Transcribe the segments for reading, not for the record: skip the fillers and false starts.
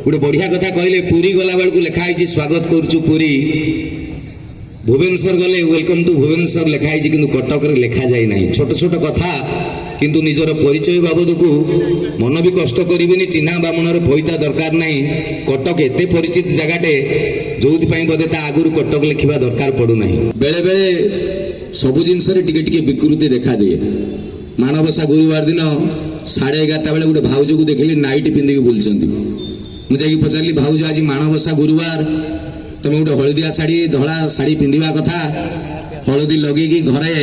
ଗୋଟେ ବଢିଆ କଥା କହିଲେ, ପୁରୀ ଗଲା ବେଳକୁ ଲେଖା ହେଇଛି "ସ୍ୱାଗତ କରୁଛୁ ପୁରୀ", ଭୁବନେଶ୍ୱର ଗଲେ "welcome to Bhubaneswar" ଲେଖା ହେଇଛି, କିନ୍ତୁ କଟକରେ ଲେଖାଯାଇ ନାହିଁ। ଛୋଟ ଛୋଟ କଥା, କିନ୍ତୁ ନିଜର ପରିଚୟ ବାବଦକୁ ମନ ବି କଷ୍ଟ କରିବେନି, ଚିହ୍ନା ବାମଣର ପଇତା ଦରକାର ନାହିଁ। କଟକ ଏତେ ପରିଚିତ ଜାଗାଟେ, ଯୋଉଥିପାଇଁ ବୋଧେ ତା ଆଗରୁ କଟକ ଲେଖିବା ଦରକାର ପଡୁନାହିଁ। ବେଳେ ବେଳେ ସବୁ ଜିନିଷରେ ଟିକେ ଟିକେ ବିକୃତି ଦେଖାଦିଏ। ମାଣବସା ଗୁରୁବାର ଦିନ 11:30 ବେଳେ ଗୋଟେ ଭାଉଜକୁ ଦେଖିଲି, ନାଇଟି ପିନ୍ଧିକି ବୁଲୁଛନ୍ତି। ମୁଁ ଯାଇକି ପଚାରିଲି, "ଭାଉଜ, ଆଜି ମାଣବସା ଗୁରୁବାର, ତମେ ଗୋଟେ ହଳଦିଆ ଶାଢୀ, ଧଳା ଶାଢୀ ପିନ୍ଧିବା କଥା, ହଳଦୀ ଲଗେଇକି ଘରେ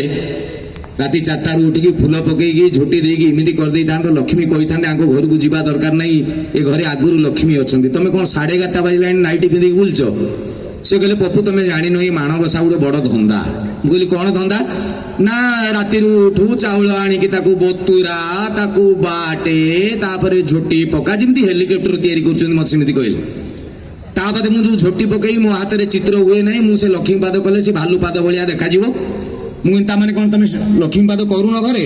ରାତି 4ଟାରୁ ଉଠିକି ଫୁଲ ପକେଇକି ଝୋଟି ଦେଇକି ଏମିତି କରିଦେଇଥାନ୍ତ, ଲକ୍ଷ୍ମୀ କହିଥାନ୍ତେ ଆଙ୍କ ଘରକୁ ଯିବା ଦରକାର ନାହିଁ, ଏ ଘରେ ଆଗରୁ ଲକ୍ଷ୍ମୀ ଅଛନ୍ତି। ତମେ କଣ 11:30 ବାଜିଲାଣି ନାଇଟି ପିନ୍ଧିକି ବୁଲୁଛ?" ସେ କହିଲେ, "ପପୁ, ତମେ ଜାଣିନ, ଏଇ ମାଣବସା ଗୋଟେ ବଡ ଧନ୍ଦା।" ମୁଁ କହିଲି, "କଣ ଧନ୍ଦା?" ନା, ରାତିରୁ ଉଠୁ, ଚାଉଳ ଆଣିକି ତାକୁ ବତୁରା, ତାକୁ ବାଟେ, ତାପରେ ଝୋଟି ପକା, ଯେମିତି ହେଲିକପ୍ଟର ତିଆରି କରୁଛନ୍ତି, ମତେ ସେମିତି କହିଲେ। ତାପରେ ମୁଁ ଯୋଉ ଝୋଟି ପକେଇ ମୋ ହାତରେ ଚିତ୍ର ହୁଏ ନାହିଁ, ମୁଁ ସେ ଲକ୍ଷ୍ମୀ ପାଦ କଲେ ସେ ଭାଲୁ ପାଦ ଭଳିଆ ଦେଖାଯିବ। ମୁଁ କହିଲି, "ତାମାନେ କଣ ତମେ ଲକ୍ଷ୍ମୀ ପାଦ କରୁନ ଘରେ?"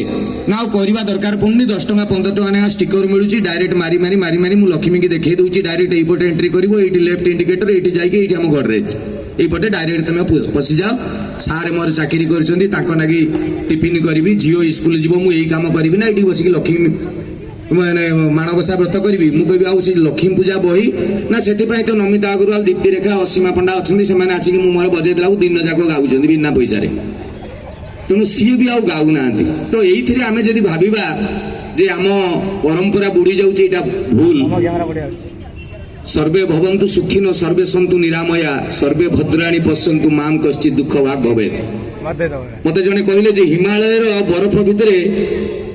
ନା, ଆଉ କରିବା ଦରକାର ପଡୁନି, 10 ଟଙ୍କା 15 ଟଙ୍କା ଲେଖା ଷ୍ଟିକର ମିଳୁଛି, ଡାଇରେକ୍ଟ ମାରି ମାରି ମାରି ମାରି ମୁଁ ଲକ୍ଷ୍ମୀକି ଦେଖେଇ ଦଉଛି। ଡାଇରେକ୍ଟ ଏଇପଟେ ଏଣ୍ଟ୍ରି କରିବ, ଏଇଠି ଲେଫ୍ଟ ଇଣ୍ଡିକେଟର, ଏଇଠି ଯାଇକି ଏଇଠି ଆମ ଗଡରେଜ, ଏଇପଟେ ଡାଇରେକ୍ଟ ତମେ ପଶିଯାଅ। ସାର୍ ମୋର ଚାକିରି କରିଛନ୍ତି, ତାଙ୍କ ନାଗି ଟିଫିନ କରିବି, ଝିଅ ସ୍କୁଲ ଯିବ, ମୁଁ ଏଇ କାମ କରିବି ନା ଏଇଠି ବସିକି ଲକ୍ଷ୍ମୀ ମାନେ ମାଣବସା ବ୍ରତ କରିବି?" ମୁଁ କହିବି, "ଆଉ ସେ ଲକ୍ଷ୍ମୀ ପୂଜା ବହି?" ନା, ସେଥିପାଇଁ ତ ନମିତା ଅଗ୍ରୱାଲ, ଦୀପ୍ତିରେଖା, ଅସୀମା ପଣ୍ଡା ଅଛନ୍ତି। ସେମାନେ ଆସିକି ମୁଁ ମୋର ବଜେଇ ଦେଲାକୁ ଦିନ ଯାକ ଗାଉଛନ୍ତି ବିନା ପଇସାରେ। ତେଣୁ ସିଏ ବି ଆଉ ଗାଉନାହାନ୍ତି। ତ ଏଇଥିରେ ଆମେ ଯଦି ଭାବିବା ଯେ ଆମ ପରମ୍ପରା ବୁଡି ଯାଉଛି, ଏଇଟା ଭୁଲ। ସର୍ବେ ଭବନ୍ତୁ ସୁଖିନ, ସର୍ବେ ସନ୍ତୁ ନିରାମୟା, ସର୍ବେ ଭଦ୍ରାଣୀ ପଶ୍ୟନ୍ତୁ, ମା କଶ୍ଚିତ ଦୁଃଖ ଭାଗ ଭବେତ। ମତେ ଜଣେ କହିଲେ ଯେ ହିମାଳୟର ବରଫ ଭିତରେ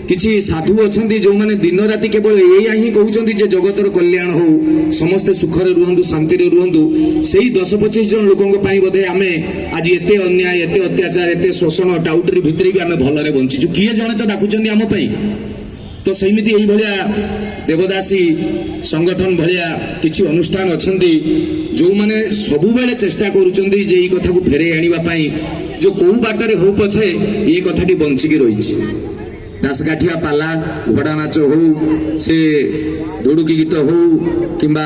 କିଛି ସାଧୁ ଅଛନ୍ତି, ଯୋଉମାନେ ଦିନ ରାତି କେବଳ ଏଇଆ ହିଁ କହୁଛନ୍ତି ଯେ ଜଗତର କଲ୍ୟାଣ ହଉ, ସମସ୍ତେ ସୁଖରେ ରୁହନ୍ତୁ, ଶାନ୍ତିରେ ରୁହନ୍ତୁ। ସେଇ 10-25 ଜଣ ଲୋକଙ୍କ ପାଇଁ ବୋଧେ ଆମେ ଆଜି ଏତେ ଅନ୍ୟାୟ, ଏତେ ଅତ୍ୟାଚାର, ଏତେ ଶୋଷଣ, ଟାଉଟରି ଭିତରେ ବି ଆମେ ଭଲରେ ବଞ୍ଚିଛୁ। କିଏ ଜଣେ ତ ଡାକୁଛନ୍ତି ଆମ ପାଇଁ। ତ ସେମିତି ଏଇଭଳିଆ ଦେବଦାସୀ ସଂଗଠନ ଭଳିଆ କିଛି ଅନୁଷ୍ଠାନ ଅଛନ୍ତି, ଯୋଉମାନେ ସବୁବେଳେ ଚେଷ୍ଟା କରୁଛନ୍ତି ଯେ ଏଇ କଥାକୁ ଫେରେଇ ଆଣିବା ପାଇଁ, ଯୋଉ କୋଉ ବାଟରେ ହଉ ପଛେ ଏ କଥାଟି ବଞ୍ଚିକି ରହିଛି। ଦାସକାଠିଆ ପାଲା, ଘୋଡ଼ା ନାଚ ହଉ, ସେ ଧୁଡୁକି ଗୀତ ହଉ କିମ୍ବା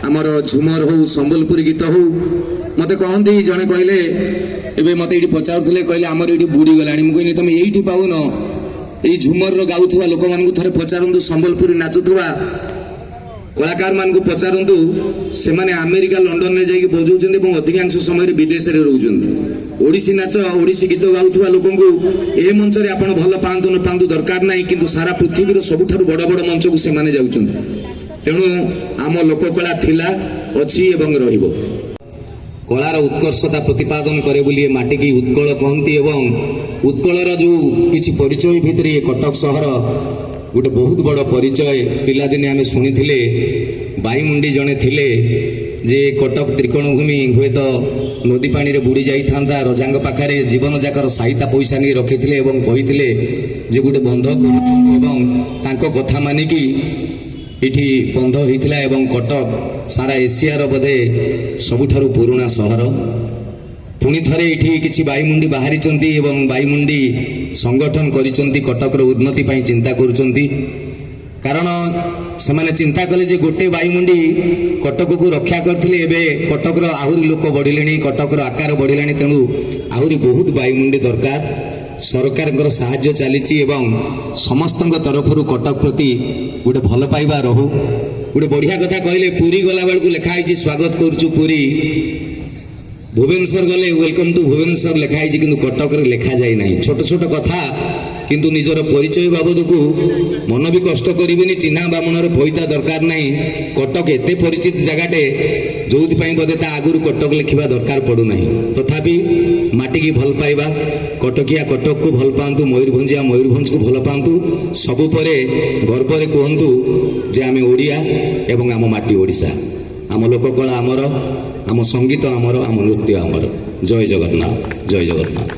ଆମର ଝୁମର ହଉ, ସମ୍ବଲପୁରୀ ଗୀତ ହଉ। ମତେ କହନ୍ତି, ଜଣେ କହିଲେ, ଏବେ ମତେ ଏଇଠି ପଚାରୁଥିଲେ, କହିଲେ ଆମର ଏଇଠି ବୁଡି ଗଲାଣି। ମୁଁ କହିଲି, ତମେ ଏଇଠି ପାଉନ, ଏଇ ଝୁମରର ଗାଉଥିବା ଲୋକମାନଙ୍କୁ ଥରେ ପଚାରନ୍ତୁ, ସମ୍ବଲପୁରୀ ନାଚୁଥିବା କଳାକାରମାନଙ୍କୁ ପଚାରନ୍ତୁ। ସେମାନେ ଆମେରିକା, ଲଣ୍ଡନରେ ଯାଇକି ବଜାଉଛନ୍ତି ଏବଂ ଅଧିକାଂଶ ସମୟରେ ବିଦେଶରେ ରହୁଛନ୍ତି। ଓଡ଼ିଶୀ ନାଚ, ଓଡ଼ିଶୀ ଗୀତ ଗାଉଥିବା ଲୋକଙ୍କୁ ଏ ମଞ୍ଚରେ ଆପଣ ଭଲ ପାଆନ୍ତୁ ନ ପାଆନ୍ତୁ ଦରକାର ନାହିଁ, କିନ୍ତୁ ସାରା ପୃଥିବୀର ସବୁଠାରୁ ବଡ଼ ବଡ଼ ମଞ୍ଚକୁ ସେମାନେ ଯାଉଛନ୍ତି। ତେଣୁ ଆମ ଲୋକକଳା ଥିଲା, ଅଛି ଏବଂ ରହିବ। କଳାର ଉତ୍କର୍ଷତା ପ୍ରତିପାଦନ କରେ ବୋଲି ଏ ମାଟିକି ଉତ୍କଳ କହନ୍ତି ଏବଂ ଉତ୍କଳର ଯୋଉ କିଛି ପରିଚୟ ଭିତରେ ଏ କଟକ ସହର ଗୋଟେ ବହୁତ ବଡ଼ ପରିଚୟ। ପିଲାଦିନେ ଆମେ ଶୁଣିଥିଲେ, ବାଇମୁଣ୍ଡି ଜଣେ ଥିଲେ ଯେ କଟକ ତ୍ରିକୋଣଭୂମି ହୁଏତ ନଦୀ ପାଣିରେ ବୁଡ଼ି ଯାଇଥାନ୍ତା, ରଜାଙ୍କ ପାଖରେ ଜୀବନ ଯାକର ସାଇତା ପଇସା ନେଇ ରଖିଥିଲେ ଏବଂ କହିଥିଲେ ଯେ ଗୋଟେ ବନ୍ଧ କରିଦିଅନ୍ତୁ ଏବଂ ତାଙ୍କ କଥା ମାନିକି ଏଠି ବନ୍ଧ ହେଇଥିଲା ଏବଂ କଟକ ସାରା ଏସିଆର ବୋଧେ ସବୁଠାରୁ ପୁରୁଣା ସହର। ପୁଣି ଥରେ ଏଠି କିଛି ବାଇମୁଣ୍ଡି ବାହାରିଛନ୍ତି ଏବଂ ବାଇମୁଣ୍ଡି ସଂଗଠନ କରିଛନ୍ତି, କଟକର ଉନ୍ନତି ପାଇଁ ଚିନ୍ତା କରୁଛନ୍ତି। କାରଣ ସେମାନେ ଚିନ୍ତା କଲେ ଯେ ଗୋଟେ ବାଇମୁଣ୍ଡି କଟକକୁ ରକ୍ଷା କରିଥିଲେ, ଏବେ କଟକର ଆହୁରି ଲୋକ ବଢ଼ିଲେଣି, କଟକର ଆକାର ବଢ଼ିଲାଣି, ତେଣୁ ଆହୁରି ବହୁତ ବାଇମୁଣ୍ଡି ଦରକାର। ସରକାରଙ୍କର ସାହାଯ୍ୟ ଚାଲିଛି ଏବଂ ସମସ୍ତଙ୍କ ତରଫରୁ କଟକ ପ୍ରତି ଗୋଟେ ଭଲ ପାଇବା ରହୁ। ଗୋଟେ ବଢିଆ କଥା କହିଲେ, ପୁରୀ ଗଲା ବେଳକୁ ଲେଖା ହେଇଛି "ସ୍ୱାଗତ କରୁଛୁ ପୁରୀ", ଭୁବନେଶ୍ୱର ଗଲେ "welcome to Bhubaneswar" ଲେଖା ହେଇଛି, କିନ୍ତୁ କଟକରେ ଲେଖାଯାଇ ନାହିଁ। ଛୋଟ ଛୋଟ କଥା, କିନ୍ତୁ ନିଜର ପରିଚୟ ବାବଦକୁ ମନ ବି କଷ୍ଟ କରିବେନି, ଚିହ୍ନା ବାମଣର ପଇତା ଦରକାର ନାହିଁ। କଟକ ଏତେ ପରିଚିତ ଜାଗାଟେ, ଯୋଉଥିପାଇଁ ବୋଧେ ତା ଆଗରୁ କଟକ ଲେଖିବା ଦରକାର ପଡୁନାହିଁ। ତଥାପି ମାଟିକି ଭଲ ପାଇବା, କଟକିଆ କଟକକୁ ଭଲ ପାଆନ୍ତୁ, ମୟୂରଭଞ୍ଜିଆ ମୟୂରଭଞ୍ଜକୁ ଭଲ ପାଆନ୍ତୁ, ସବୁ ପରେ ଗର୍ବରେ କୁହନ୍ତୁ ଯେ ଆମେ ଓଡ଼ିଆ ଏବଂ ଆମ ମାଟି ଓଡ଼ିଶା, ଆମ ଲୋକକଳା ଆମର, ଆମ ସଙ୍ଗୀତ ଆମର, ଆମ ନୃତ୍ୟ ଆମର। ଜୟ ଜଗନ୍ନାଥ, ଜୟ ଜଗନ୍ନାଥ।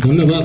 ଧନ୍ୟବାଦ।